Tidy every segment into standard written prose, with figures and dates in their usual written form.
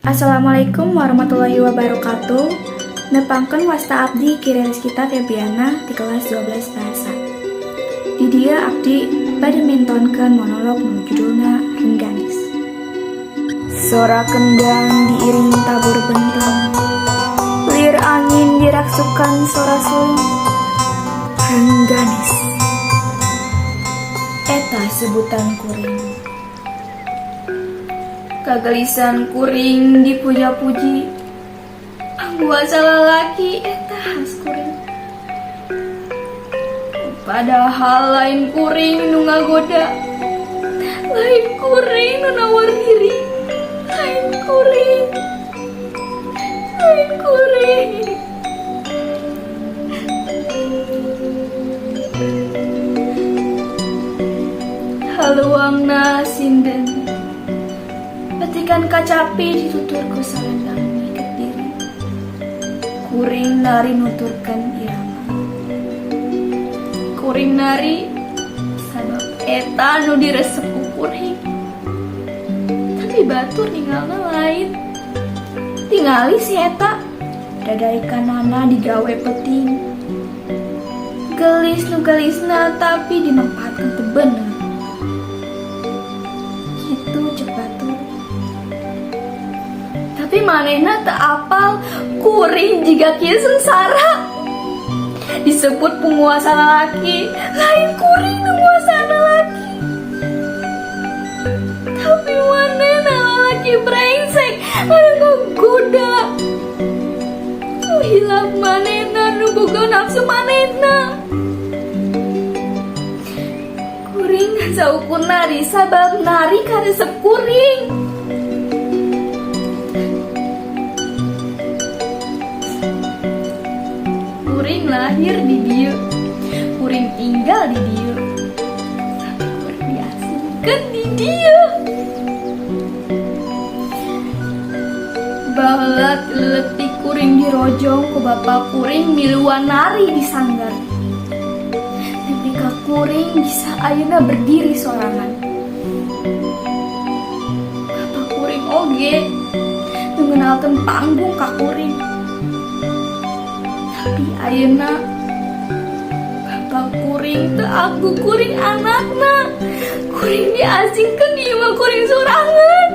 Assalamualaikum warahmatullahi wabarakatuh. Nepangkeun, wasta abdi Kira Rizkita Febriana di kelas 12 bahasa. Di dieu abdi bade mintonkeun monolog nu judulna Rengganis. Sora kendang diiring tabur bentang. Lir angin diraksukan sora suling. Rengganis. Eta sebutan kuring. Kagelisan kuring dipuja-puji. Panguasa lalaki eta khas kuring. Padahal lain kuring nu ngagoda. Lain kuring nu nawar diri. Lain kuring. Lain kuring. Haluangna sinden. Petikan kacapi ditutur ku salendang ngiket diri. Kuring nari nuturkeun irama. Kuring nari sabab eta nu diresep ku kuring. Tapi batur ningalna lain. Tingali si eta dadaikanana digawe peting. Gelis nu gelisna, tapi dimanfaatkan teu bener. Kitu cek batur. Tapi manehna teu apal kuring jiga kieu sengsara. Disebut penguasa lalaki, lain kuring nu nguasaan lalaki. Tapi manehna lalaki brengsek anu ngagoda. Nu hilap manehna, nu boga nafsu manehna. Kuring saukur nari sabab nari karesep kuring. Kuring lahir di dieu. Kuring tinggal di dieu. Tapi kuring diasingkeun di dieu. Baheula leutik kuring dirojong ku bapa kuring miluan nari di sanggar. Nepi ka kuring bisa ayeuna berdiri sorangan. Bapa kuring oge nu ngenalkeun panggung ka kuring. Tapi ayeuna bapa kuring teu aku kuring anakna. Kuring diasingkeun di imah kuring sorangan.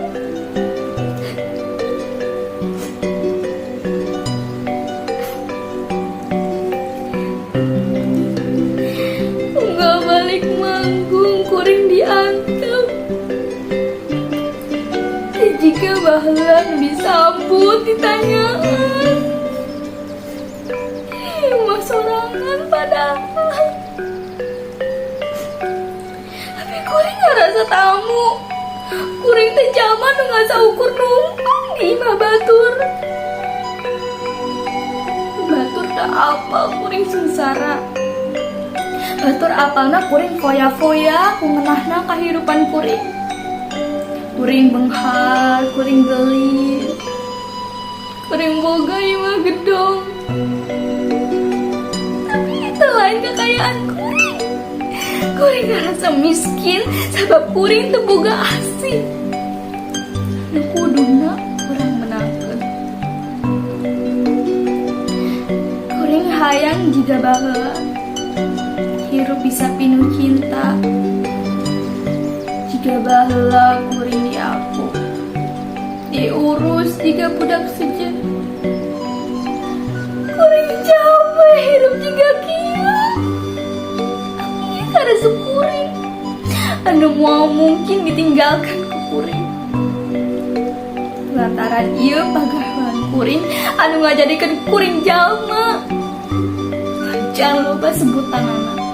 Unggal balik manggung kuring diantep. Jiga baheula nu disambut ditanyaan. Imah sorangan padahal. Tapi kuring ngarasa tamu. Kuring teh jalma nu ngasaukur numpang di imah batur. Batur teu apal kuring sengsara. Batur apalna kuring foya-foya ku ngeunahna kahirupan kuring. Kuring benghar, kuring gelis. Kuring boga imah gedong. Tapi itu lain kekayaan kuring. Kuring ngarasa miskin sabab kuring teu boga asih. Nu kuduna urang menangkeun. Kuring hayang jiga baheula. Hirup bisa pinuh cinta. Jiga baheula kuring diaku. Diurus jiga budak sejen. Kuring capek hirup jiga kieu. Tapi karesep kuring. Anu moal mungkin ditinggalkan ku kuring. Lantaran ieu pagawean kuring anu ngajadikeun kuring jalma. Jangan lupa sebutanana.